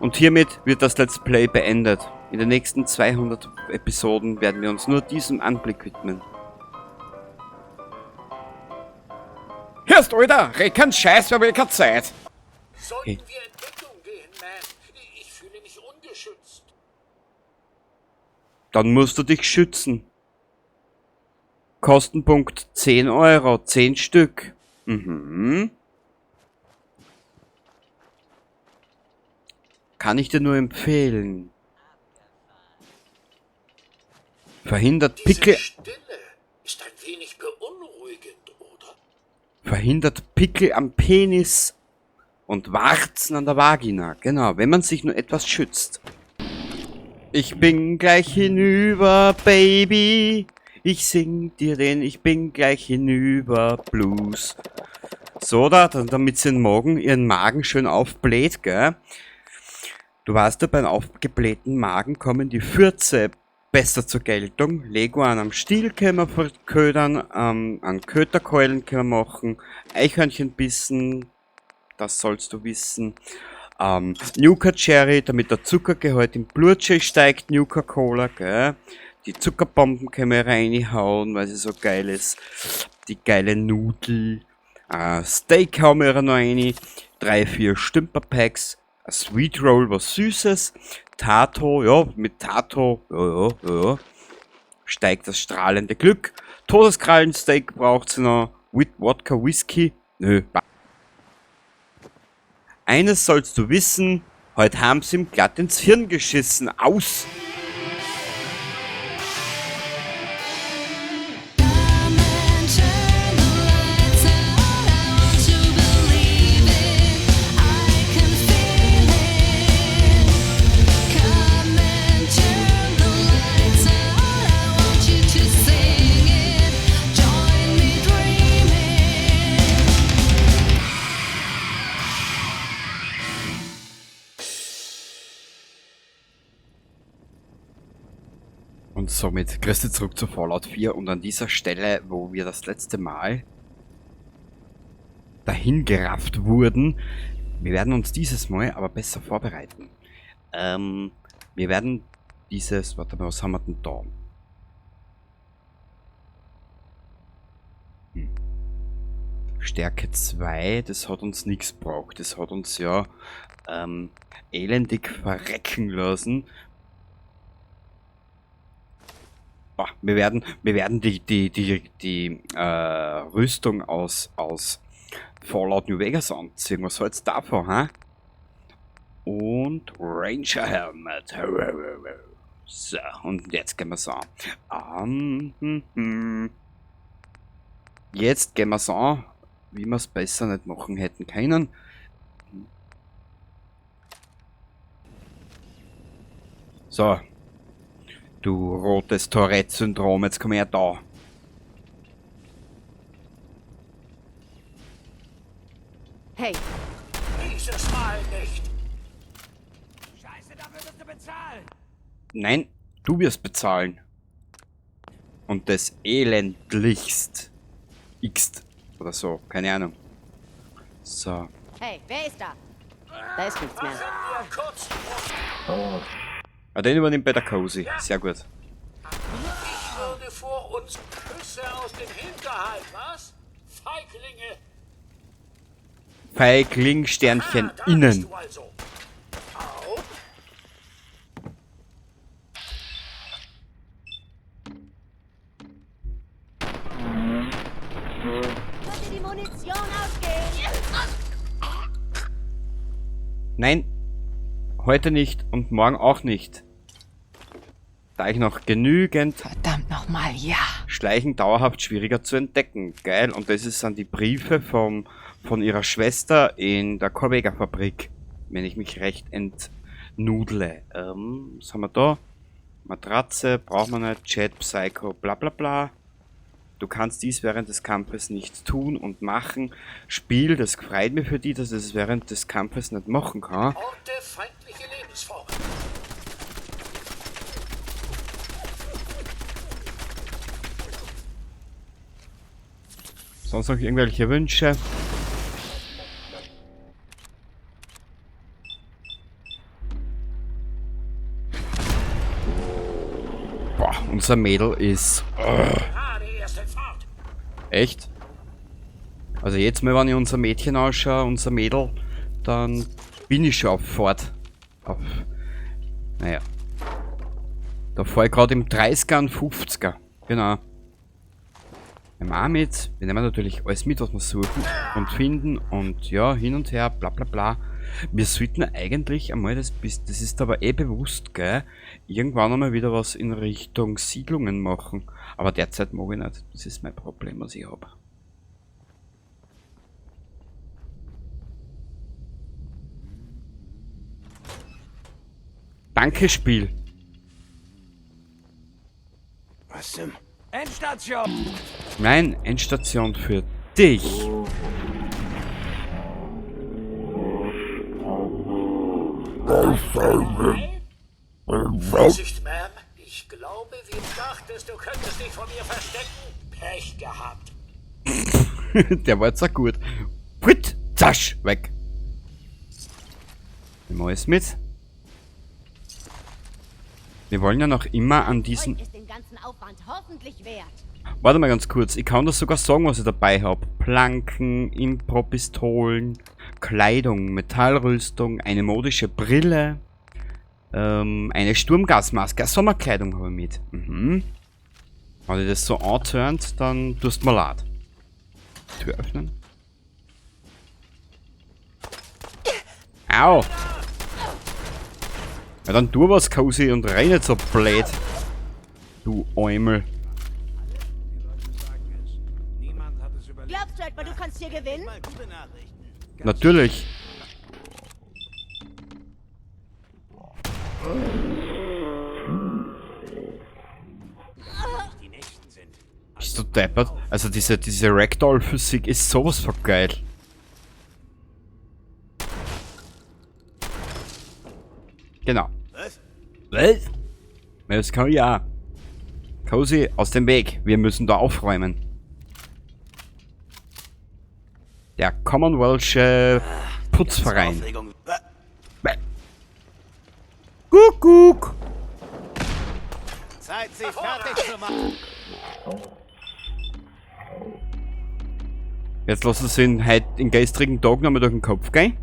Und hiermit wird das Let's Play beendet. In den nächsten 200 Episoden werden wir uns nur diesem Anblick widmen. Hörst, Alter! Red keinen Scheiß, wir haben eh keine Zeit. Sollten Hey. wir in Deckung gehen, Ma'am? Ich fühle mich ungeschützt. Dann musst du dich schützen. Kostenpunkt 10 Euro, 10 Stück. Mhm. Kann ich dir nur empfehlen. Verhindert Diese Pickel, Stille ist ein wenig beunruhigend, oder? verhindert Pickel am Penis und Warzen an der Vagina. Genau, wenn man sich nur etwas schützt. Ich bin gleich hinüber, Baby. Ich sing dir den Ich bin gleich hinüber Blues. So, da, dann, damit sie morgen ihren Magen schön aufbläht, gell? Du weißt ja, beim aufgeblähten Magen kommen die Fürze besser zur Geltung. Leguan am Stiel können wir verködern, an Köterkeulen können wir machen, Eichhörnchenbissen, das sollst du wissen. Nuka Cherry, damit der Zuckergehalt im Blut schön steigt, Nuka Cola, gell? Die Zuckerbomben können wir reinhauen, weil sie so geil ist. Die geile Nudel. Steak hauen wir noch rein. 3, 4 Stümperpacks. Ein Sweet Roll, was Süßes. Tato, ja, mit Tato, ja, ja, ja. Steigt das strahlende Glück. Todeskrallen-Steak braucht's noch. With Wodka Whisky. Nö. Eines sollst du wissen, heute haben sie ihm glatt ins Hirn geschissen. Aus! Come and turn the lights out. I want to believe it. I can feel it. Come and turn the lights out. I want you to sing it. Join me dreaming. Und somit Christi zurück zu Fallout 4 und an dieser Stelle, wo wir das letzte Mal dahingerafft wurden, wir werden uns dieses Mal aber besser vorbereiten. Wir werden dieses, warte mal, was haben wir denn da? Stärke 2, das hat uns nix gebraucht. Das hat uns ja elendig verrecken lassen. Boah, wir werden die Rüstung aus Fallout New Vegas anziehen. Was soll's davon, hä? Und Ranger Helmet. So, und jetzt gehen wir's an. Jetzt gehen wir's an, wie wir's besser nicht machen hätten können. So. Du rotes Tourette-Syndrom, jetzt komm her da. Hey. Dieses Mal nicht. Scheiße, dafür wirst du bezahlen. Nein, du wirst bezahlen. Und das elendlichst. X oder so, keine Ahnung. So. Hey, wer ist da? Da ist nichts mehr. Ah, den übernimmt Better Cozy. Sehr gut. Ich würde vor uns Küsse aus dem Hinterhalt, was? Feiglinge! Feigling, Sternchen, Ah, da innen. bist du also. Au. Sollte die Munition ausgehen? Nein, heute nicht und morgen auch nicht. Da ich noch genügend Verdammt nochmal, ja. Schleichen dauerhaft schwieriger zu entdecken. Geil, und das sind die Briefe von ihrer Schwester in der Corvega-Fabrik. Wenn ich mich recht entnudle. Was haben wir da? Matratze, braucht man nicht. Chat, Psycho, bla bla bla. Du kannst dies während des Kampfes nicht tun und machen. Spiel, das freut mich für die, dass ich es während des Kampfes nicht machen kann. Orte feindliche Lebensformen. Sonst noch irgendwelche Wünsche? Boah, unser Mädel ist... Echt? Also jetzt mal, wenn ich unser Mädchen anschaue, unser Mädel, dann bin ich schon auf Fahrt. Auf... Naja. Da fahre ich gerade im 30er und 50er. Genau. Nehmen wir auch mit. Wir nehmen natürlich alles mit, was wir suchen und finden und ja, hin und her, bla bla bla. Wir sollten eigentlich einmal, das ist aber eh bewusst, gell, irgendwann einmal wieder was in Richtung Siedlungen machen. Aber derzeit mag ich nicht. Das ist mein Problem, was ich habe. Danke, Spiel. Was denn? Endstation! Nein, Endstation für dich. Vorsicht, Ma'am. Ich glaube, wie du dachtest, du könntest dich vor mir verstecken. Pech gehabt. Der war jetzt auch gut. Prit, zasch, weg. Nehmen wir alles mit. Wir wollen ja noch immer an diesen... Ist den ganzen Aufwand hoffentlich wert. Warte mal ganz kurz, ich kann das sogar sagen, was ich dabei habe. Planken, Impro-Pistolen, Kleidung, Metallrüstung, eine modische Brille, eine Sturmgasmaske, Sommerkleidung habe ich mit. Mhm. Wenn ich das so anturnt, dann tust du mir leid. Tür öffnen. Au! Ja, dann tu was, Cozy, und renn nicht so blöd. Du Eumel. Glaubst du etwa, du kannst hier gewinnen? Natürlich. Bist du deppert? Also diese Ragdoll-Physik ist sowas von geil. Genau. Was? Was? Das kann ich auch. Cozy, aus dem Weg. Wir müssen da aufräumen. Der Commonwealthsche Putzverein. Kuckuck! Zeit, sich fertig zu machen. Jetzt lassen sie ihn heute den gestrigen Tag nochmal durch den Kopf gehen.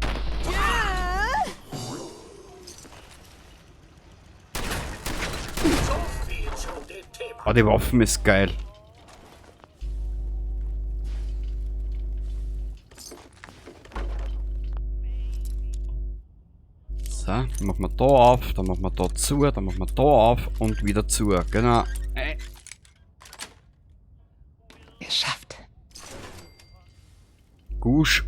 Oh, die Waffen ist geil. So, dann machen wir da auf, dann machen wir da zu, dann machen wir da auf und wieder zu. Genau. Geschafft. Gusch.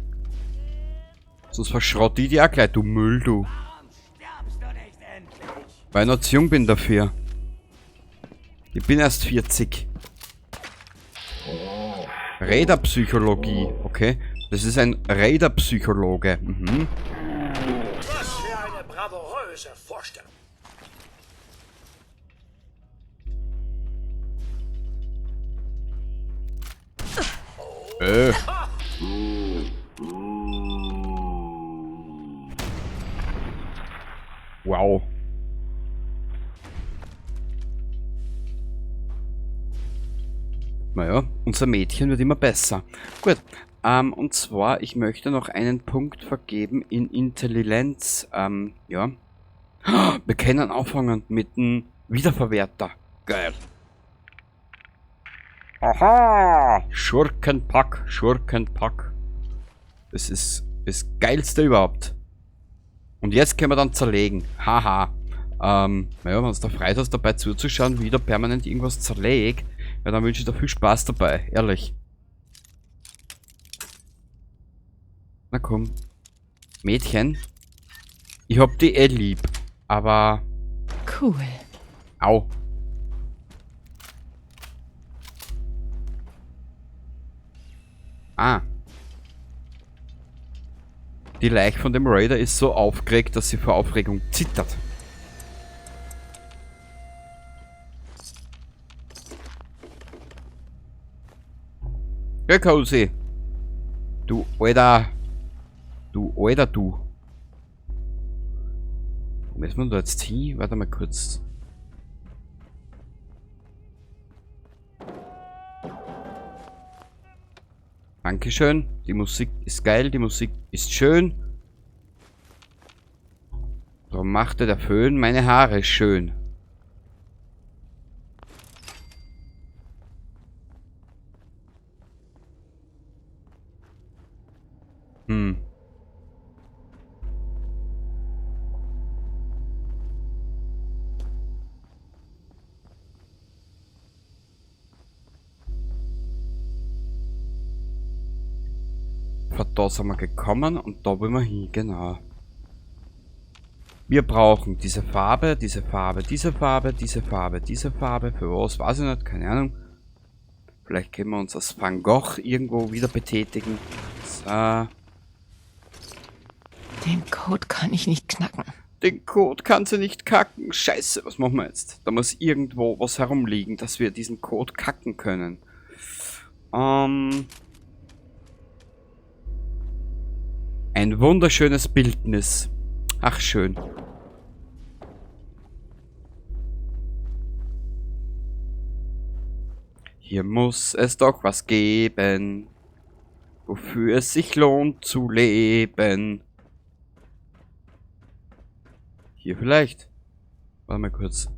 Sonst verschrott ich die auch gleich, du Müll, du. Weil ich noch zu jung bin dafür. Ich bin erst 40. Räderpsychologie, okay. Das ist ein Räderpsychologe. Mhm. Was für eine bravouröse Vorstellung. Wow. Naja, unser Mädchen wird immer besser. Gut, und zwar, ich möchte noch einen Punkt vergeben in Intelligenz. Ja. Wir können anfangen mit dem Wiederverwerter. Geil. Aha! Schurkenpack, Schurkenpack. Das ist das Geilste überhaupt. Und jetzt können wir dann zerlegen. Haha. Naja, wenn es da Freude hast, dabei zuzuschauen, wie da permanent irgendwas zerlegt, ja, dann wünsche ich dir viel Spaß dabei, ehrlich. Na komm. Mädchen. Ich hab die eh lieb, aber... Cool. Au. Ah. Die Leiche von dem Raider ist so aufgeregt, dass sie vor Aufregung zittert. Geh, Cozy. Du alter. Du alter, du. Wo müssen wir da jetzt hin? Warte mal kurz. Dankeschön. Die Musik ist geil, die Musik ist schön. Darum machte der Föhn meine Haare schön. Hm. Von da sind wir gekommen und da wollen wir hin, genau. Wir brauchen diese Farbe, diese Farbe, diese Farbe, diese Farbe, diese Farbe. Für was, weiß ich nicht, keine Ahnung. Vielleicht können wir uns als Van Gogh irgendwo wieder betätigen. So. Den Code kann ich nicht knacken. Den Code kann sie nicht kacken. Scheiße, was machen wir jetzt? Da muss irgendwo was herumliegen, dass wir diesen Code kacken können. Ein wunderschönes Bildnis. Ach, schön. Hier muss es doch was geben, wofür es sich lohnt zu leben. Hier vielleicht. Warte mal kurz.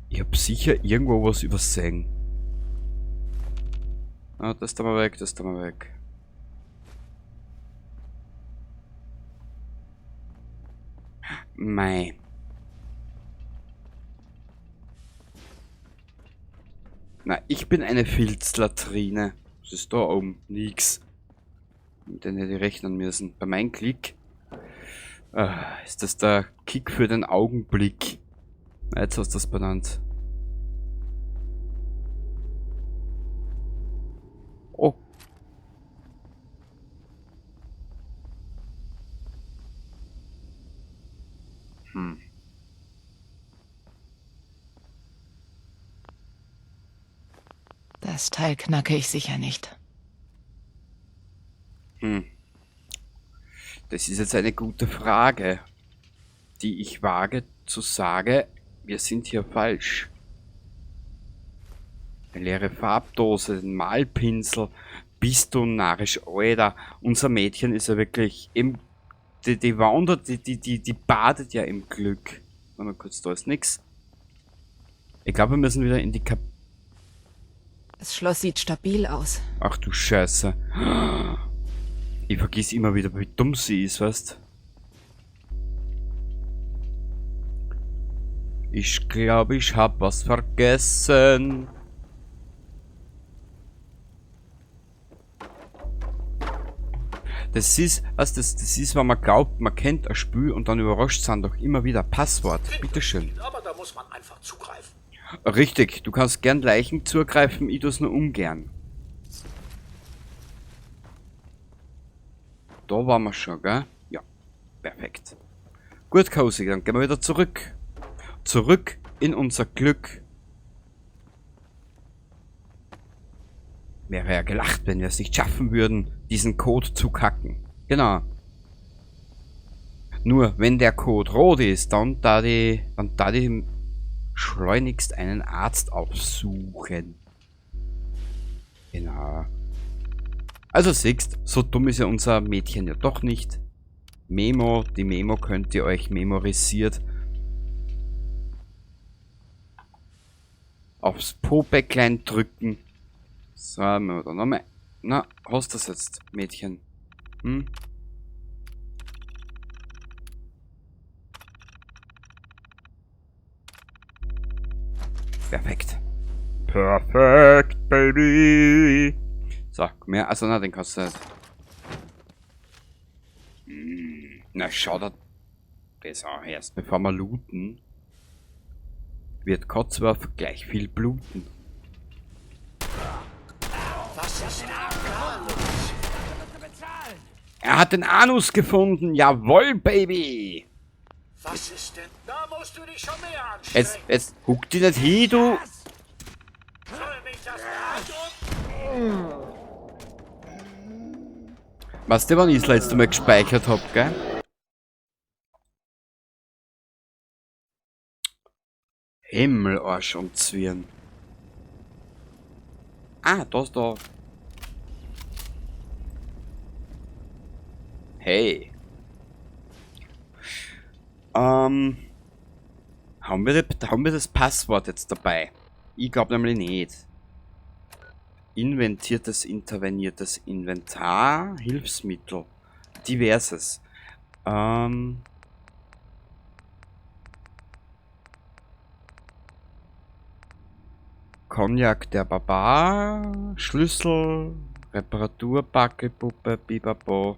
Ich hab sicher irgendwo was übersehen. Ah, das da mal weg, das da mal weg. Mei. Na, ich bin eine Filzlatrine. Was ist da oben? Nix. Mit denen hätte ich rechnen müssen. Bei meinem Klick. Ist das der Kick für den Augenblick? Na, jetzt hast du das benannt. Oh. Hm. Das Teil knacke ich sicher nicht. Hm. Das ist jetzt eine gute Frage, die ich wage zu sagen, wir sind hier falsch. Eine leere Farbdose, ein Malpinsel, bist du narrisch, Alter. Unser Mädchen ist ja wirklich im, die, die wandert, die, die, die, die badet ja im Glück. Warte mal kurz, da ist nix. Ich glaube, wir müssen wieder in die Kap- Das Schloss sieht stabil aus. Ach du Scheiße. Ich vergiss immer wieder, wie dumm sie ist, weißt? Ich glaub, ich hab was vergessen. Das ist, was das, das ist, wenn man glaubt, man kennt ein Spiel und dann überrascht sind doch immer wieder Passwort. Bitteschön. Aber da muss man einfach zugreifen. Richtig, du kannst gern Leichen zugreifen, ich tu's nur ungern. Da waren wir schon, gell? Ja, perfekt. Gut, Cozy, dann gehen wir wieder zurück. Zurück in unser Glück. Wäre ja gelacht, wenn wir es nicht schaffen würden, diesen Code zu kacken. Genau. Nur, wenn der Code rot ist, dann da die, dann da die schleunigst einen Arzt aufsuchen. Genau. Also siehst, so dumm ist ja unser Mädchen ja doch nicht. Memo, die Memo könnt ihr euch memorisiert aufs Pobäcklein drücken. So, haben wir da nochmal. Na, hast du das jetzt, Mädchen? Hm? Perfekt. Perfekt, Baby. So, komm her. Also, na, den kannst du nicht. Na, schau da. Das auch erst, bevor wir looten, wird Codsworth gleich viel bluten. Was ist denn da los? Er hat den Anus gefunden. Jawohl, Baby. Was ist denn? Da musst du dich schon mehr anstrengen. Jetzt huck dich nicht hin, du. Soll mich das um? Weißt du, wann ich das letzte Mal gespeichert hab, gell? Himmel, Arsch und Zwirn. Ah, da ist da. Hey. Haben wir das Passwort jetzt dabei? Ich glaube nämlich nicht. Inventiertes, interveniertes Inventar, Hilfsmittel, diverses. Cognac der Barbar, Schlüssel, Reparatur, Backelpuppe, Bibabo.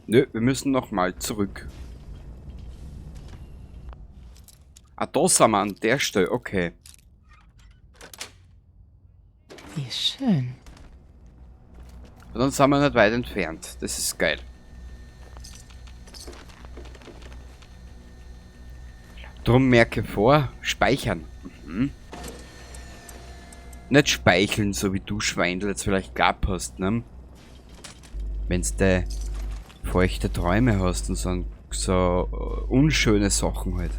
Nö, wir müssen nochmal zurück. Ah, da sind wir an der Stelle, okay. Wie schön. Und dann sind wir nicht weit entfernt. Das ist geil. Drum merke vor, speichern. Mhm. Nicht speicheln, so wie du Schweindel jetzt vielleicht gehabt hast, ne? Wenn's de feuchte Träume hast und so unschöne Sachen halt.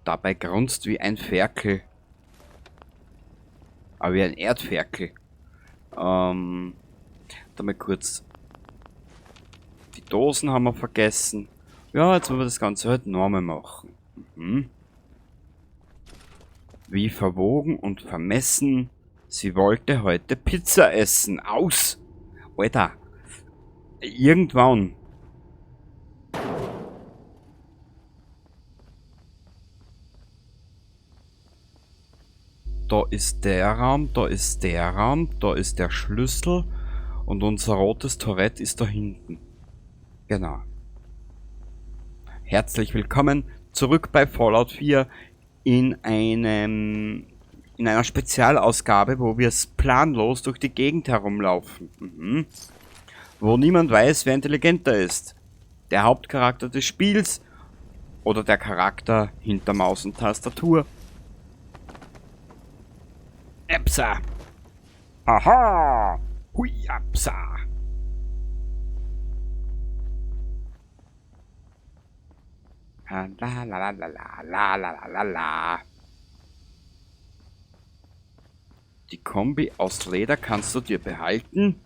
Dabei grunzt wie ein Ferkel. Aber wie ein Erdferkel. Da mal kurz. Die Dosen haben wir vergessen. Ja, jetzt wollen wir das Ganze halt nochmal machen. Mhm. Wie verwogen und vermessen. Sie wollte heute Pizza essen. Aus! Alter. Irgendwann. Da ist der Raum, da ist der Raum, da ist der Schlüssel und unser rotes Tourette ist da hinten. Genau. Herzlich willkommen zurück bei Fallout 4 in einer Spezialausgabe, wo wir planlos durch die Gegend herumlaufen. Mhm. Wo niemand weiß, wer intelligenter ist. Der Hauptcharakter des Spiels oder der Charakter hinter Maus und Tastatur. Epsa. Aha. Hui, Apsa. La la la la la la la la la. Die Kombi aus Leder kannst du dir behalten.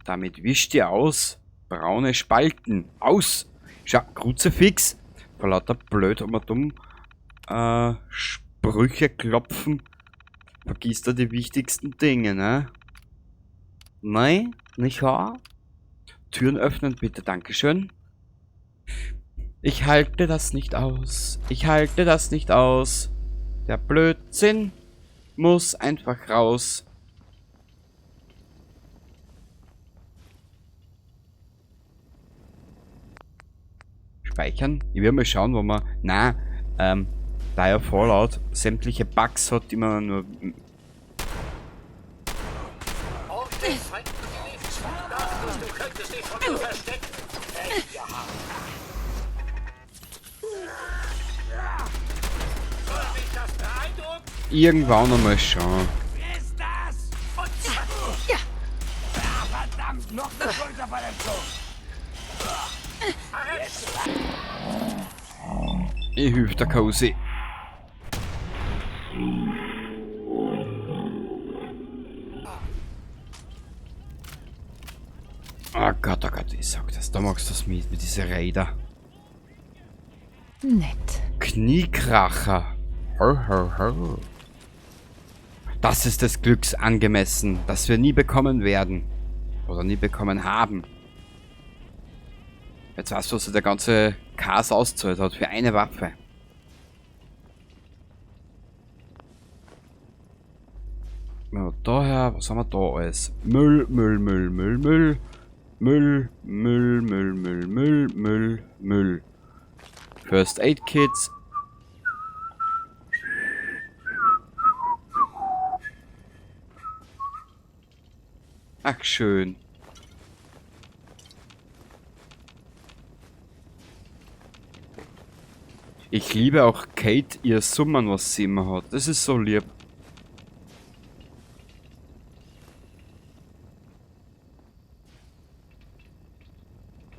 Damit wischt dir aus. Braune Spalten. Aus. Schau, Kruzifix. Vor lauter blöd und dumm. Sprüche klopfen. Vergisst er die wichtigsten Dinge, ne? Nein, nicht wahr? Türen öffnen, bitte, dankeschön. Ich halte das nicht aus. Ich halte das nicht aus. Der Blödsinn muss einfach raus. Speichern. Ich will mal schauen, wo man... Na, da ja Fallout sämtliche Bugs hat, die man nur... Irgendwann einmal schauen. Ich hilf der Cozy. Oh Gott, ich sag das. Da magst du das mit dieser Räder. Nett. Kniekracher. Ho, ho, ho. Das ist des Glücks angemessen, das wir nie bekommen werden. Oder nie bekommen haben. Jetzt weißt du, was der ganze Chaos auszahlt hat für eine Waffe. Ja, daher, was haben wir da alles? Müll, Müll, Müll, Müll, Müll. Müll, Müll, Müll, Müll, Müll, Müll, Müll. First Aid Kits. Ach, schön. Ich liebe auch Kate, ihr Summen, was sie immer hat. Das ist so lieb.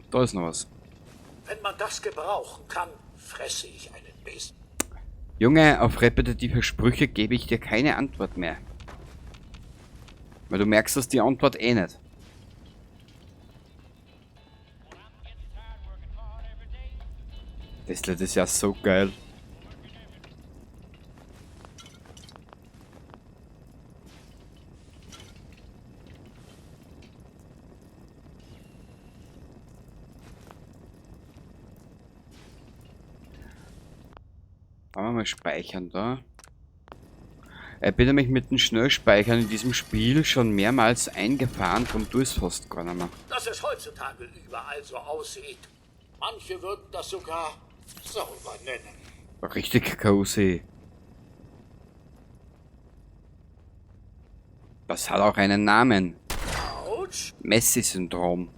Da ist noch was. Wenn man das gebrauchen kann, fresse ich einen Biss. Junge, auf repetitive Sprüche gebe ich dir keine Antwort mehr. Weil du merkst, dass die Antwort eh nicht. Das Lied ist ja so geil. Wollen wir mal speichern da. Ich bin nämlich mit dem Schnellspeichern in diesem Spiel schon mehrmals eingefahren, darum tue ich's fast gar nicht mehr. Dass es heutzutage überall so aussieht. Manche würden das sogar sauber nennen. Richtig cozy. Das hat auch einen Namen. Autsch. Messi-Syndrom.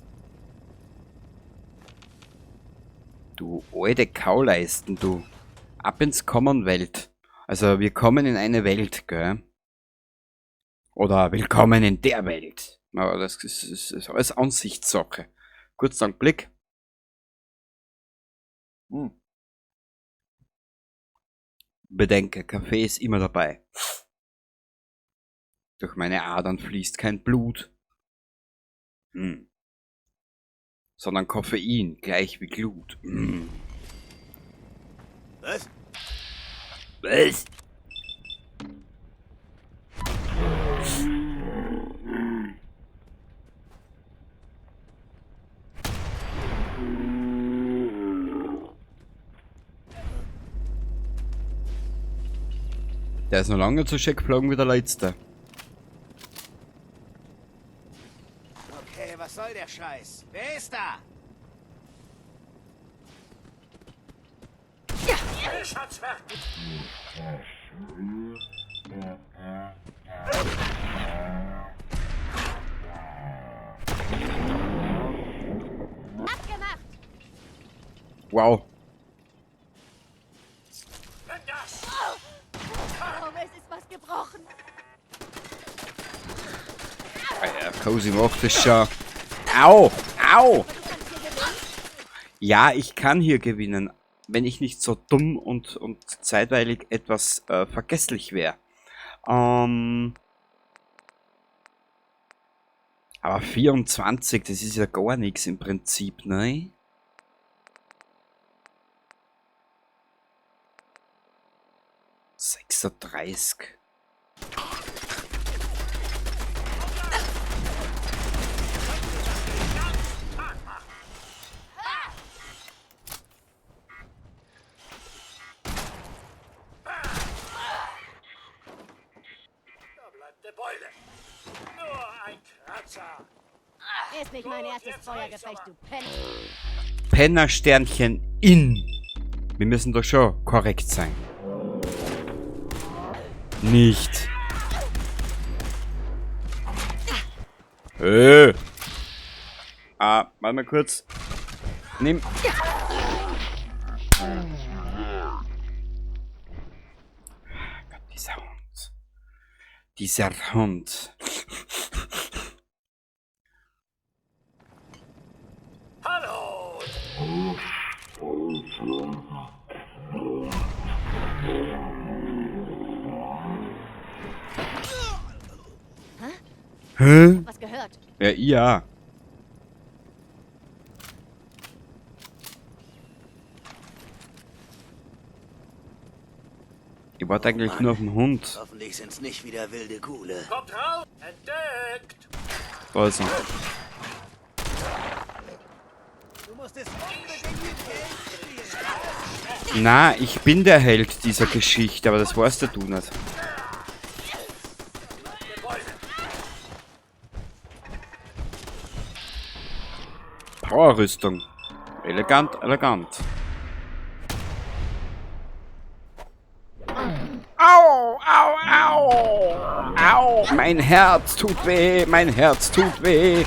Du alte Kauleisten, du. Ab ins Commonwealth. Also wir kommen in eine Welt, gell? Oder willkommen in der Welt. Aber das ist alles Ansichtssache. Kurzer Blick. Bedenke, Kaffee ist immer dabei. Durch meine Adern fließt kein Blut. Sondern Koffein, gleich wie Glut. Was? Was? Der ist noch lange zu schick geflogen wie der letzte. Okay, was soll der Scheiß? Wer ist da? Abgemacht! Wow. Oh, es ist was gebrochen. Ah ja, Cozy macht das schon. Au! Au! Ja, ich kann hier gewinnen, wenn ich nicht so dumm und zeitweilig etwas vergesslich wäre. Aber 24, das ist ja gar nichts im Prinzip, ne? 36. Da bleibt der Beule. Nur ein Kratzer. Ist nicht mein erstes Feuergefecht, du Penner. Pennersternchen in. Wir müssen doch schon korrekt sein. Nicht. Ah, warte mal kurz. Nimm. Gott, dieser Hund. Dieser Hund. Hallo. Hä? Was gehört? Ja, ja. Ich warte eigentlich nur auf den Hund. Hoffentlich sind's nicht wieder wilde Ghule. Kommt raus! Entdeckt! Da ist er. Du musst es unbedingt mit Geld spielen. Na, ich bin der Held dieser Geschichte, aber das weißt ja du nicht. Powerrüstung. Elegant, elegant. Au, au, au. Au. Mein Herz tut weh, mein Herz tut weh.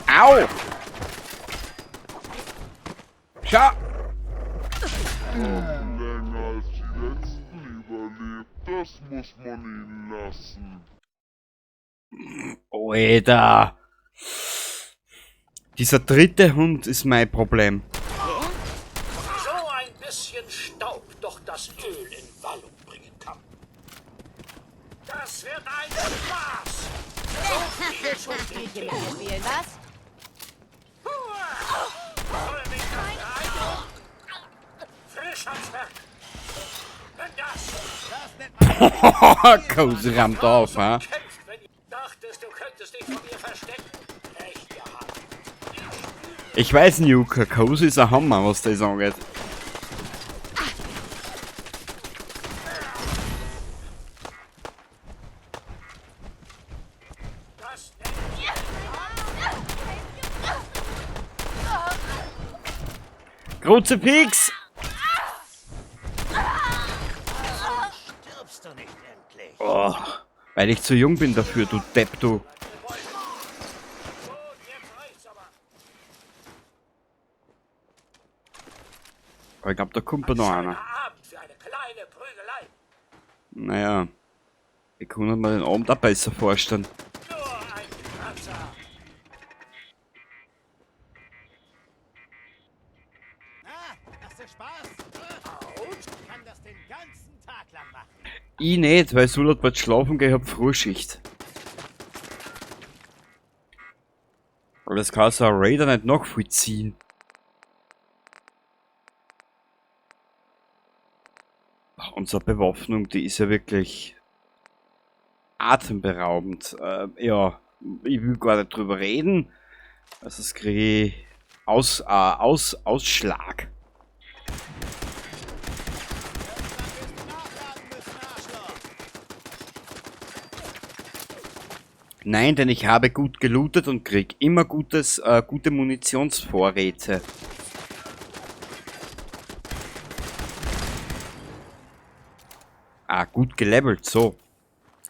Au. Schau. Länger als die letzten überlebt, das muss man ihnen lassen. Alter. Dieser dritte Hund ist mein Problem. So ein bisschen Das wird ein Spaß. So viel Willst du ein Spielchen mit mir spielen, was? Soll mich das beeindrucken? Frisch ans Werk. Wenn das Das nennt man Cozy rammt auf, ha? kämpft, wenn du dachtest, du könntest dich von mir verstecken. Pech gehabt. Ich weiß, Nuka, Cozy ist ein Hammer, was das angeht. Das nennt Kruzifix! Stirbst du nicht endlich? Oh, weil ich zu jung bin dafür, du Depp, du. Gut, jetzt reicht's aber. Aber ich glaube, da kommt noch einer. Schöner Abend für eine kleine Prügelei. Naja, ich kann mir den Abend auch besser vorstellen. Nur ein Kratzer. Na, hast du Spaß? Ich kann das den ganzen Tag lang machen. Ich nicht, weil so laut bald schlafen gehe, ich hab Frühschicht. Aber das kann so ein Raider nicht nachvollziehen. Ach, unsere Bewaffnung, die ist ja wirklich atemberaubend. Ja, ich will gar nicht drüber reden. Also das kriege ich Ausschlag. Irgendwann wirst du nachladen müssen, Arschloch. Nein, denn ich habe gut gelootet und krieg immer gute Munitionsvorräte. Ah, gut gelevelt, so.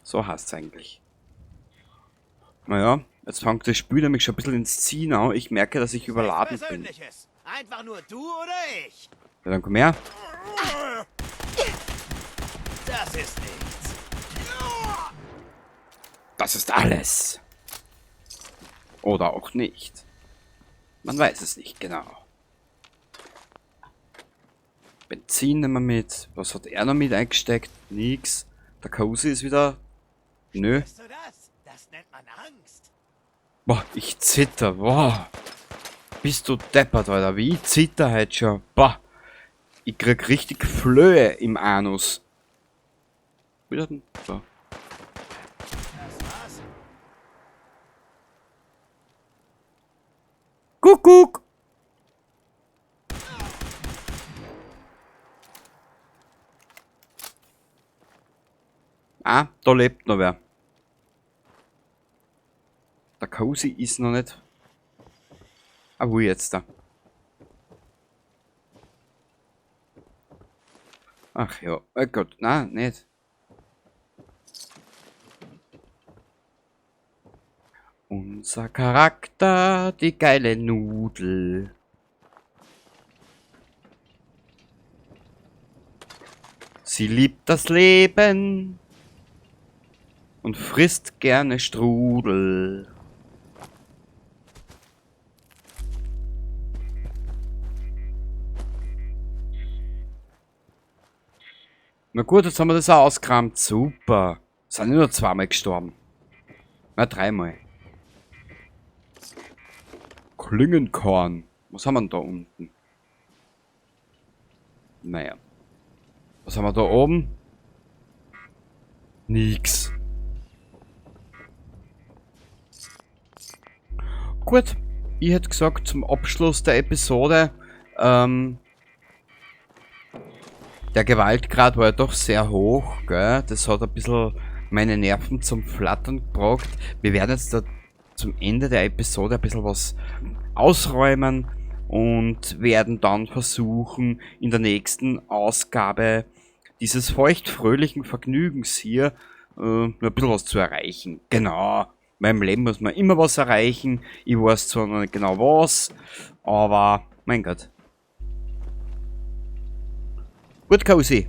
So heißt's eigentlich. Naja, jetzt fängt das Spiel nämlich schon ein bisschen ins Ziehen an. Ich merke, dass ich überladen Nichts bin. Persönliches. Einfach nur du oder ich. Ja, dann komm her. Das ist nichts. Das ist alles. Oder auch nicht. Man weiß es nicht genau. Benzin nehmen wir mit. Was hat er noch mit eingesteckt? Nix. Der Cozy ist wieder... Nö. Spürst du das? Das nennt man Angst. Boah, ich zitter. Boah. Bist du deppert, Alter. Wie ich zitter heute schon. Boah. Ich krieg richtig Flöhe im Anus. Wieder denn? So. Das war's. Kuckuck. Ah, da lebt noch wer. Der Cozy ist noch nicht. Ah, wo jetzt da? Ach ja, oh Gott, nein, nicht. Unser Charakter, die geile Nudel. Sie liebt das Leben und frisst gerne Strudel. Na gut, jetzt haben wir das auch ausgekramt. Super. Sind nur zweimal gestorben. Na, dreimal. Klingenkorn. Was haben wir denn da unten? Naja. Was haben wir da oben? Nix. Gut. Ich hätte gesagt, zum Abschluss der Episode, der Gewaltgrad war ja doch sehr hoch, gell? Das hat ein bisschen meine Nerven zum Flattern gebracht. Wir werden jetzt da zum Ende der Episode ein bisschen was ausräumen und werden dann versuchen, in der nächsten Ausgabe dieses feuchtfröhlichen Vergnügens hier ein bisschen was zu erreichen. Genau. In meinem Leben muss man immer was erreichen. Ich weiß zwar noch nicht genau was, aber mein Gott. Gut, Cozy.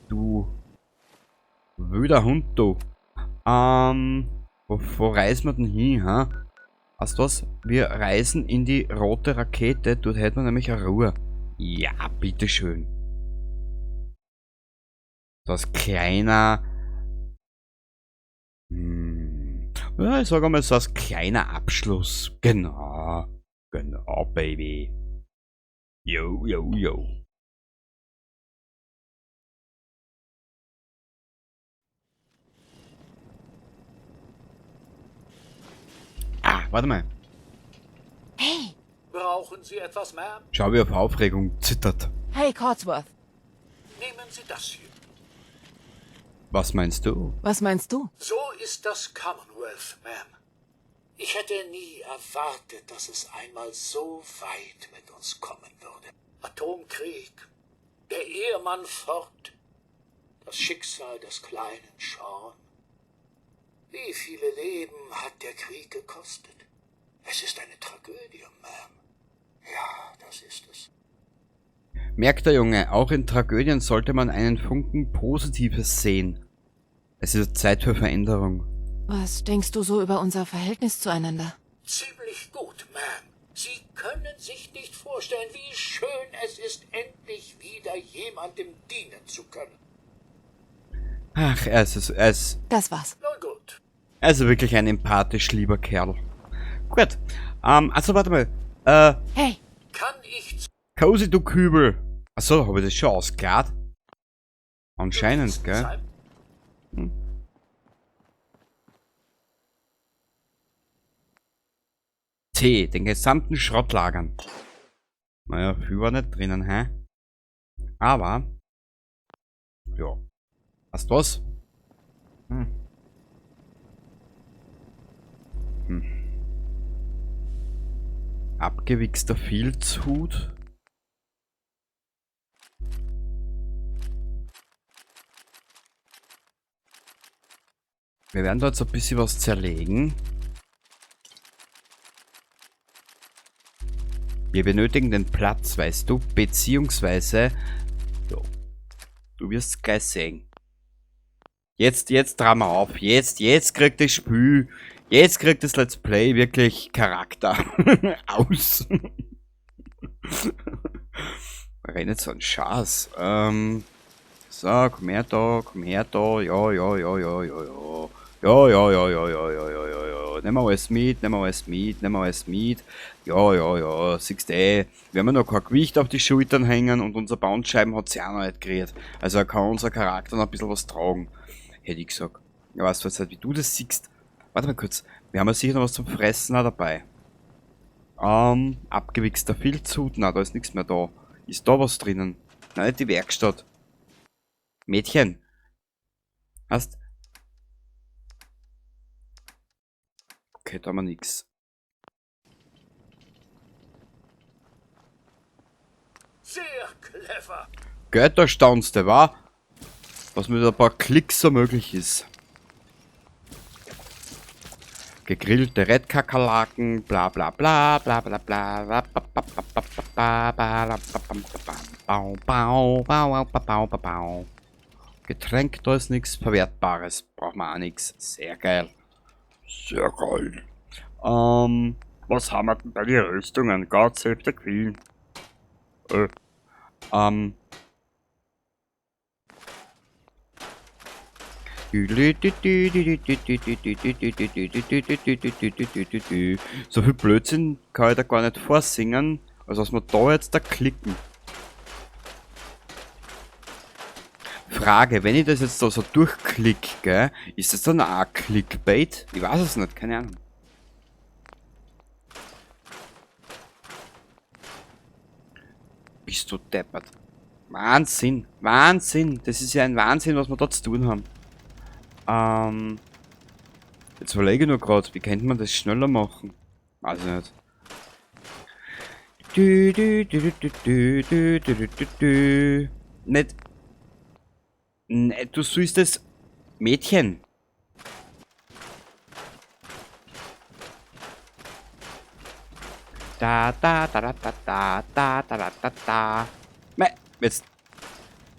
Du wilder Hund, du. Wo reisen wir denn hin, ha? Weißt du was? Wir reisen in die rote Rakete. Dort hätten wir nämlich eine Ruhe. Ja, bitteschön. Das kleiner Ja, ich sag einmal so als kleiner Abschluss. Genau. Genau, Baby. Yo, yo, yo. Ah, warte mal. Hey! Brauchen Sie etwas, Ma'am? Schau, wie auf Aufregung zittert. Hey, Codsworth. Nehmen Sie das hier. Was meinst du? Was meinst du? So ist das Commonwealth, Ma'am. Ich hätte nie erwartet, dass es einmal so weit mit uns kommen würde. Atomkrieg, der Ehemann fort, das Schicksal des kleinen Sean. Wie viele Leben hat der Krieg gekostet? Es ist eine Tragödie, Ma'am. Ja, das ist es. Merkt der Junge, auch in Tragödien sollte man einen Funken Positives sehen. Es ist Zeit für Veränderung. Was denkst du so über unser Verhältnis zueinander? Ziemlich gut, Ma'am. Sie können sich nicht vorstellen, wie schön es ist, endlich wieder jemandem dienen zu können. Ach, er ist Das war's. Nun gut. Also wirklich ein empathisch lieber Kerl. Gut. Also warte mal. Hey. Kann ich Cozy, du Kübel. Achso, habe ich das schon ausgeklärt? Anscheinend, gell? Hm. T, den gesamten Schrott lagern. Naja, viel war nicht drinnen, hä? Aber. Ja. Hast du was? Hm. Hm. Abgewichster Filzhut. Wir werden da jetzt ein bisschen was zerlegen. Wir benötigen den Platz, weißt du, beziehungsweise, jo, du wirst es gleich sehen. Jetzt drehen wir auf, jetzt kriegt das Spiel, jetzt kriegt das Let's Play wirklich Charakter aus. Rennt so ein Schatz. So, komm her da, komm her da, ja, ja, ja, ja, ja, ja. Ja, ja, ja, ja, ja, ja, ja, ja, ja. Nehmen wir alles mit, nehmen wir alles mit, nehmen wir alles mit. Ja, ja, ja, siehst du eh. Wir haben ja noch kein Gewicht auf die Schultern hängen und unser Bandscheiben hat sich auch noch nicht gerührt. Also kann unser Charakter noch ein bisschen was tragen. Hätte ich gesagt. Ja, weißt du jetzt nicht, wie du das siehst. Warte mal kurz. Wir haben ja sicher noch was zum Fressen auch dabei. Abgewichster Filzhut. Na, da ist nichts mehr da. Ist da was drinnen? Nein, nicht die Werkstatt. Mädchen. Hast. Okay, da haben wir nix. Sehr clever. Gell, da staunst du, wa? Was mit ein paar Klicks so möglich ist. Gegrillte Red-Kakerlaken, bla bla bla bla bla bla bla ba, ba, ba, ba, ba, ba, ba, ba, ba, ba, ba, bau, bau, bau, bau, bau, bau. Getränk, da ist nix Verwertbares. Braucht man auch nix. Sehr geil. Sehr geil. Was haben wir denn bei den Rüstungen? God save the Queen. So viel Blödsinn kann ich da gar nicht vorsingen, als was wir da jetzt da klicken. Frage, wenn ich das jetzt da so durchklick, gell, ist das dann auch Clickbait? Ich weiß es nicht, keine Ahnung. Bist du deppert. Wahnsinn, Wahnsinn. Das ist ja ein Wahnsinn, was wir da zu tun haben. Jetzt überlege ich nur grad, wie könnte man das schneller machen? Weiß ich nicht. Du, du, du, du, du, du, du, du, du, du. Nicht. Ne, du sollst das Mädchen. Da, da, da, da, da, da, da, da, da, da. Mei, jetzt.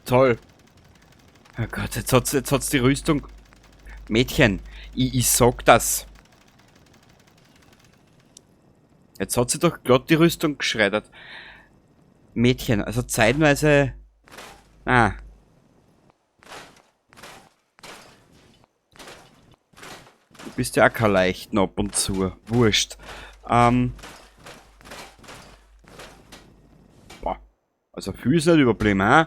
Toll. Oh Gott, jetzt hat's die Rüstung. Mädchen, ich sag das. Jetzt hat sie doch glatt die Rüstung geschreddert. Mädchen, also zeitweise... Ah. Bist ja auch kein Leichten ab und zu. Wurscht. Boah. Also viel ist nicht überblieben, hä?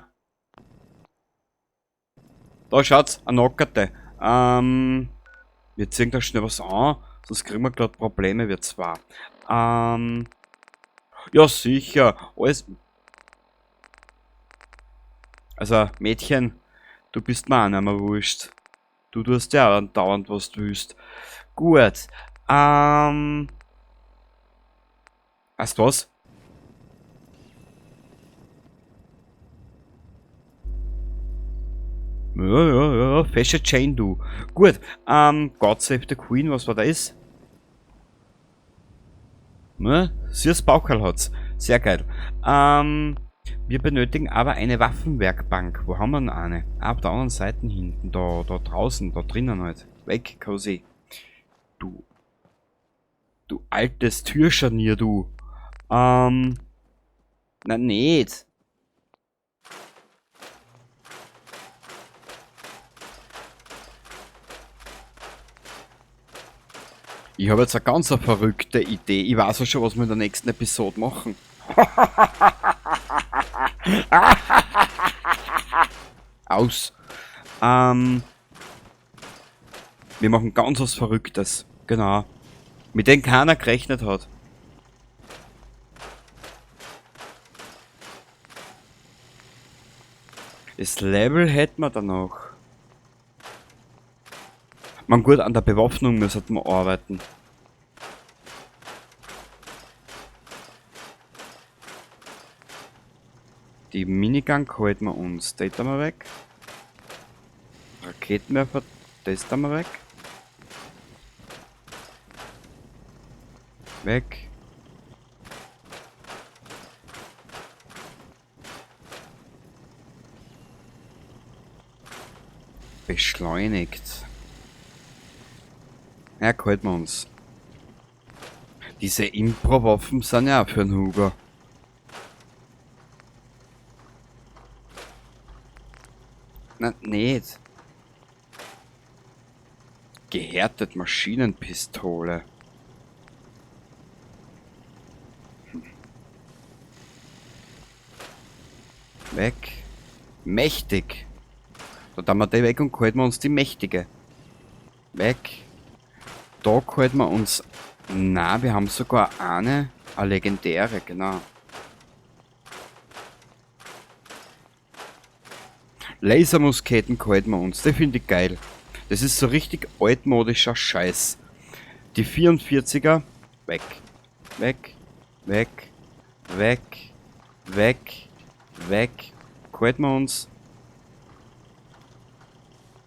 Da schaut's, eine Nockerte. Wir ziehen da schnell was an, sonst kriegen wir grad Probleme, wir zwei. Ja, sicher. Alles. Also, Mädchen, du bist mir auch nicht mehr wurscht. Du tust ja auch andauernd, was du willst. Gut. Weißt du was? Ja, ja, ja, fesche Chain, du. Gut, God Save the Queen, was war das? Ne? Süß Bauchkerl hat's. Sehr geil. Wir benötigen aber eine Waffenwerkbank. Wo haben wir denn eine? Ah, auf der anderen Seite hinten. Da, da draußen, da drinnen halt. Weg, Cozy. Du. Du altes Türscharnier, du. Na, nicht. Ich habe jetzt eine ganz verrückte Idee. Ich weiß auch schon, was wir in der nächsten Episode machen. Aus. Wir machen ganz was Verrücktes. Genau. Mit dem keiner gerechnet hat. Das Level hätten wir dann noch. Man gut, an der Bewaffnung müssen wir arbeiten. Die Minigun halten wir uns. Das da mal weg. Raketenwerfer, das da mal weg. Weg. Beschleunigt. Ja, halten wir uns. Diese Impro-Waffen sind ja auch für den Hugo. Na, nicht. Gehärtet Maschinenpistole. Weg. Mächtig. Da tun wir die weg und halten wir uns die mächtige. Weg. Da halten wir uns... Na, wir haben sogar eine legendäre, genau. Lasermusketen halten wir uns, die finde ich geil. Das ist so richtig altmodischer Scheiß. Die 44er, weg, weg, weg, weg, weg, weg. Halten wir uns.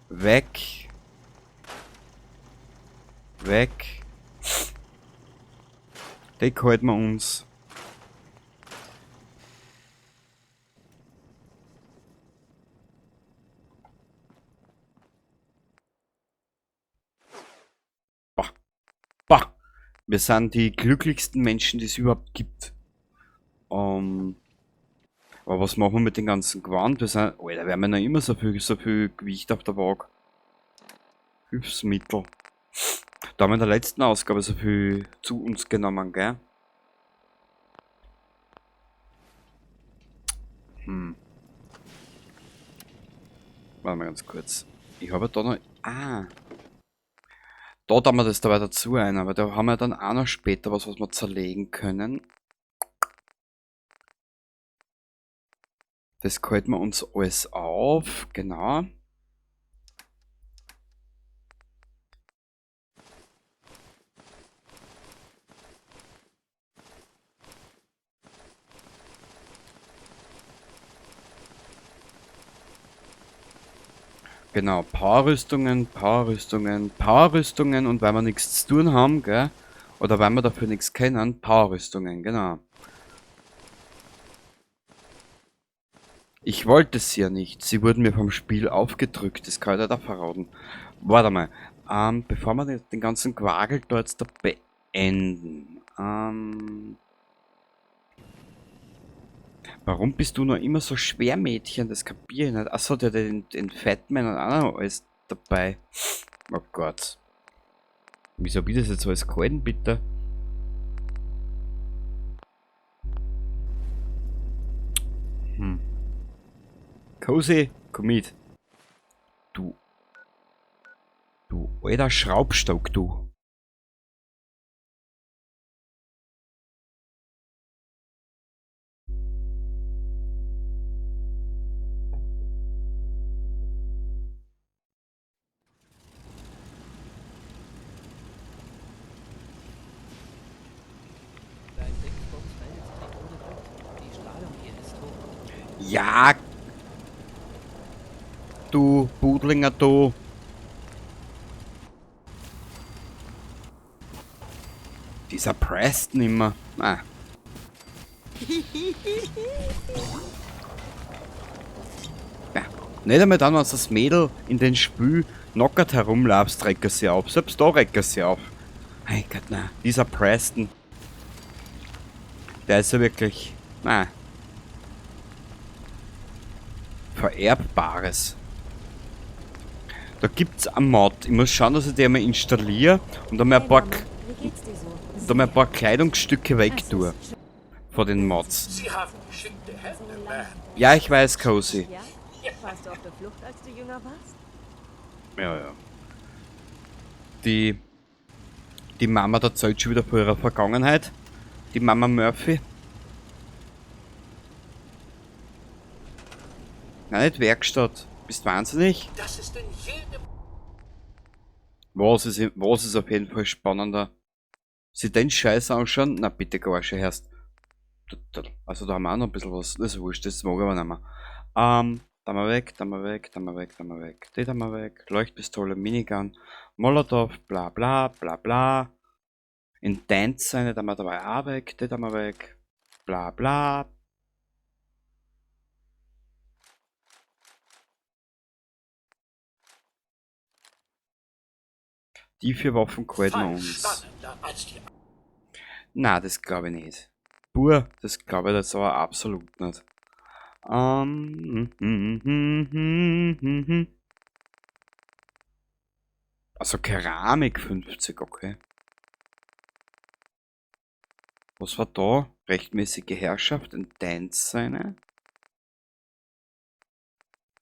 Weg. Weg. Die halten wir uns. Bah. Bah. Wir sind die glücklichsten Menschen, die es überhaupt gibt. Aber was machen wir mit dem ganzen Gewand? Wir sind, Alter, wir haben ja noch immer so viel Gewicht auf der Waage. Hilfsmittel. Da haben wir in der letzten Ausgabe so viel zu uns genommen, gell? Warte mal ganz kurz. Ich habe da noch... Ah. Da tun wir das dabei dazu ein, aber da haben wir dann auch noch später was, was wir zerlegen können. Das halten wir uns alles auf, genau. Genau, Powerrüstungen, Powerrüstungen, Powerrüstungen und weil wir nichts zu tun haben, gell? Oder weil wir dafür nichts kennen, Powerrüstungen, genau. Ich wollte sie ja nicht. Sie wurden mir vom Spiel aufgedrückt. Das kann ich dir da verraten. Warte mal. Bevor wir den ganzen Quagel da jetzt da beenden. Warum bist du noch immer so schwer, Mädchen? Das kapier ich nicht. Achso, der hat den Fatman und auch noch alles dabei. Oh Gott. Wieso hab ich das jetzt alles gehalten, bitte? Cozy, komm mit. Du. Du alter Schraubstock, du. Dein Dingsbums meldet sich nicht ohne Grund. Die Strahlung hier ist hoch. Ja. Du Budlinger, du. Dieser Preston immer. Ah. Ja. Nicht einmal dann, wenn das Mädel in den Spül knockert herumlabst, reckt er sie auf. Selbst da reckt er sie auf. Hey Gott, na. Dieser Preston. Der ist ja wirklich... Na. Vererbbares. Da gibt's einen Mod. Ich muss schauen, dass ich den mal installiere und da mal ein paar, Hey, Mama, wie geht's dir so? da mal ein paar Kleidungsstücke weg Es tue. ist schön. Von den Mods. Sie haben geschickte Hände, Ma'am. Ja, ich weiß, Cozy. Ja? Warst du auf der Flucht, als du jünger warst? Ja, ja. Die Mama erzählt schon wieder von ihrer Vergangenheit. Die Mama Murphy. Nein, nicht Werkstatt. Bist wahnsinnig? Das ist in jedem... Was ist auf jeden Fall spannender? Sie den Scheiß anschauen? Na bitte, Gorsche, herrst. Also da haben wir auch noch ein bisschen was. Das ist wurscht, das mag ich aber nicht mehr. Da mal weg, da mal weg, da mal weg, da mal weg. Die da mal weg. Leuchtpistole, Minigun, Molotow, bla bla bla bla. In Dance seine, da mal dabei auch weg, die da mal weg. Bla bla. Die 4 Waffen gehalten wir Fall uns. spannender als die Na, das glaube ich nicht. Pur, das glaube ich jetzt aber absolut nicht. Also Keramik 50, okay. Was war da? Rechtmäßige Herrschaft, ein Dance seine.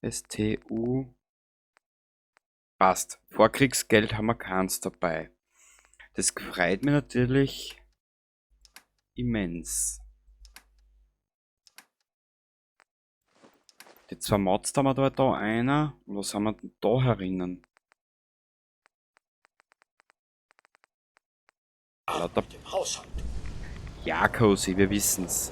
STU. Passt. Vorkriegsgeld haben wir keins dabei. Das freut mich natürlich immens. Die 2 Mods haben wir da einer. Und was haben wir denn da herinnen? Lauter Mit dem Haushalt. Ja, Cozy, wir wissen's.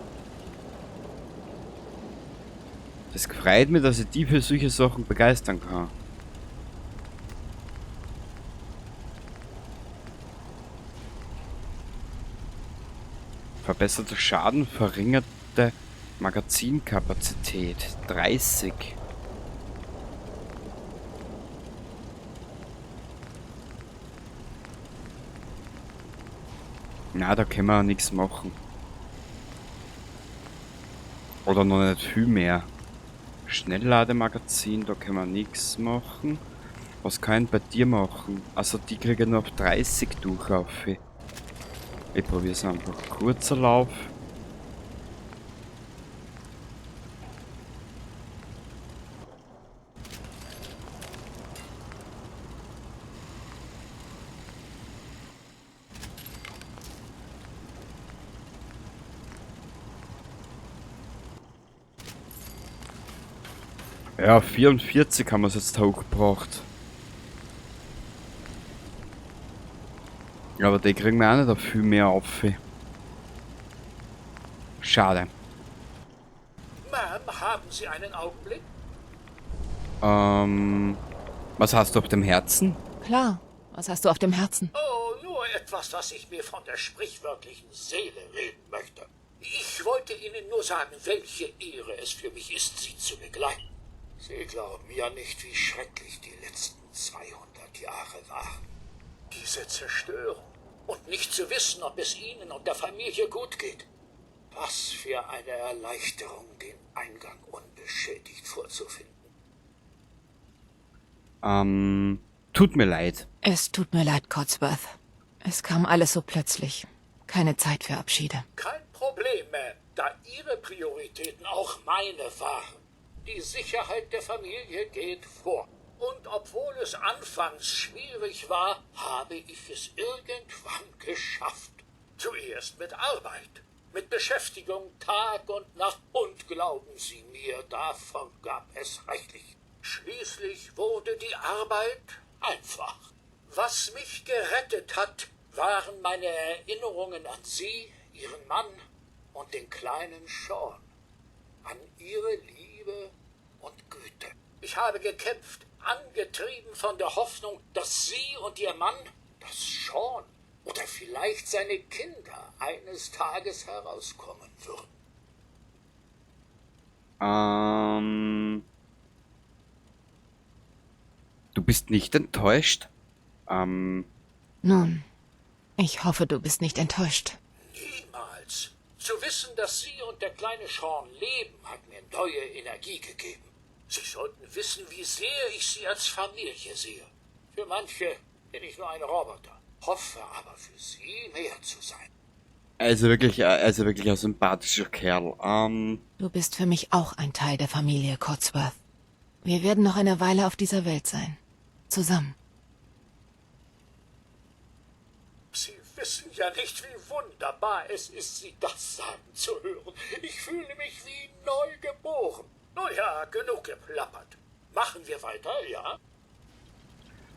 Das freut mich, dass ich die für solche Sachen begeistern kann. Verbesserter Schaden, verringerte Magazinkapazität. 30. Na, da können wir nichts machen. Oder noch nicht viel mehr. Schnelllademagazin, da können wir nichts machen. Was kann ich bei dir machen? Also die kriege ich nur auf 30 durch auf. Ich probier's einfach. Kurzer Lauf. Ja, 44 haben wir's jetzt hochgebracht. Aber die kriegen wir auch nicht auf viel mehr auf. Schade. Ma'am, haben Sie einen Augenblick? Was hast du auf dem Herzen? Klar. Was hast du auf dem Herzen? Oh, nur etwas, was ich mir von der sprichwörtlichen Seele reden möchte. Ich wollte Ihnen nur sagen, welche Ehre es für mich ist, Sie zu begleiten. Sie glauben ja nicht, wie schrecklich die letzten 200 Jahre waren. Diese Zerstörung und nicht zu wissen, ob es Ihnen und der Familie gut geht. Was für eine Erleichterung, den Eingang unbeschädigt vorzufinden. Tut mir leid. Es tut mir leid, Codsworth. Es kam alles so plötzlich. Keine Zeit für Abschiede. Kein Problem, Ma'am, da Ihre Prioritäten auch meine waren. Die Sicherheit der Familie geht vor. Und obwohl es anfangs schwierig war, habe ich es irgendwann geschafft. Zuerst mit Arbeit, mit Beschäftigung Tag und Nacht. Und glauben Sie mir, davon gab es reichlich. Schließlich wurde die Arbeit einfach. Was mich gerettet hat, waren meine Erinnerungen an Sie, Ihren Mann und den kleinen Sean. An Ihre Liebe und Güte. Ich habe gekämpft, angetrieben von der Hoffnung, dass Sie und Ihr Mann, dass Sean oder vielleicht seine Kinder eines Tages herauskommen würden. Du bist nicht enttäuscht? Nun, ich hoffe, du bist nicht enttäuscht. Niemals. Zu wissen, dass Sie und der kleine Sean leben, hat mir neue Energie gegeben. Sie sollten wissen, wie sehr ich Sie als Familie sehe. Für manche bin ich nur ein Roboter, hoffe aber für Sie mehr zu sein. Also wirklich ein sympathischer Kerl. Du bist für mich auch ein Teil der Familie Codsworth. Wir werden noch eine Weile auf dieser Welt sein. Zusammen. Sie wissen ja nicht, wie wunderbar es ist, Sie das sagen zu hören. Ich fühle mich wie neu geboren. Nun ja, genug geplappert. Machen wir weiter, ja?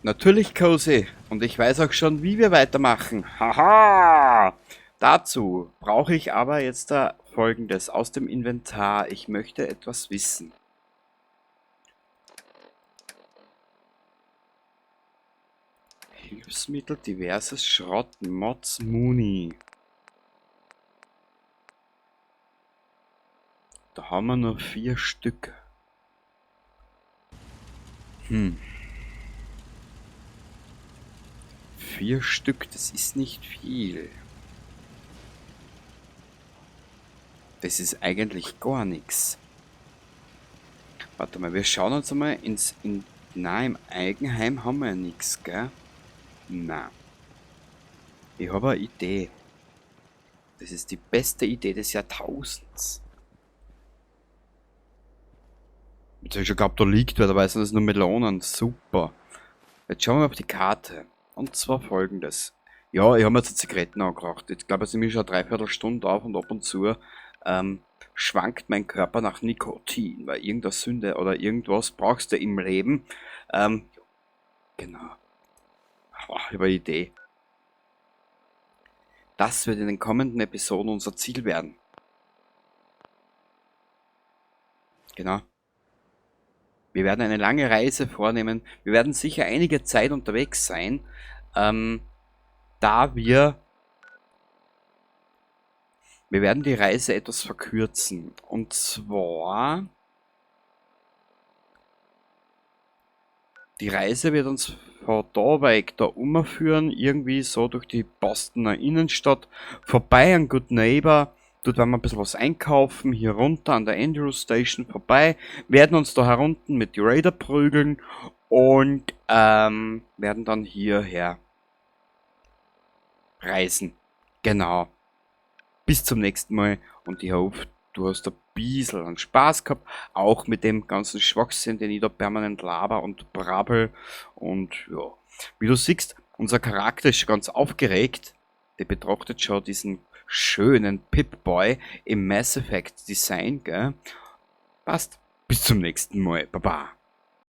Natürlich, Cozy. Und ich weiß auch schon, wie wir weitermachen. Haha! Dazu brauche ich aber jetzt da Folgendes aus dem Inventar. Ich möchte etwas wissen. Hilfsmittel, diverses Schrott, Mods, Muni. Da haben wir nur 4 Stück. 4 Stück, das ist nicht viel. Das ist eigentlich gar nix. Warte mal, wir schauen uns einmal ins... In, nein, im Eigenheim haben wir ja nix, gell? Na. Ich habe eine Idee. Das ist die beste Idee des Jahrtausends. Jetzt hab ich schon geglaubt, da liegt wer, dabei sind das nur Melonen. Super. Jetzt schauen wir mal auf die Karte. Und zwar Folgendes. Ja, ich hab mir jetzt Zigaretten angeraucht. Ich glaube, es ist nämlich schon eine Dreiviertelstunde auf und ab und zu schwankt mein Körper nach Nikotin, weil irgendeine Sünde oder irgendwas brauchst du im Leben. Genau. Oh, ich hab eine Idee. Das wird in den kommenden Episoden unser Ziel werden. Genau. Wir werden eine lange Reise vornehmen. Wir werden sicher einige Zeit unterwegs sein, da wir... Wir werden die Reise etwas verkürzen. Und zwar... Die Reise wird uns von da weg da umführen, irgendwie so durch die Bostoner Innenstadt, vorbei an Good Neighbor. Dort werden wir ein bisschen was einkaufen, hier runter an der Andrews Station vorbei, werden uns da herunten mit die Raider prügeln und werden dann hierher reisen. Genau. Bis zum nächsten Mal und ich hoffe, du hast ein bisschen an Spaß gehabt, auch mit dem ganzen Schwachsinn, den ich da permanent laber und brabbel. Wie du siehst, unser Charakter ist schon ganz aufgeregt. Der betrachtet schon diesen schönen Pip-Boy im Mass Effect Design, gell? Passt. Bis zum nächsten Mal. Baba.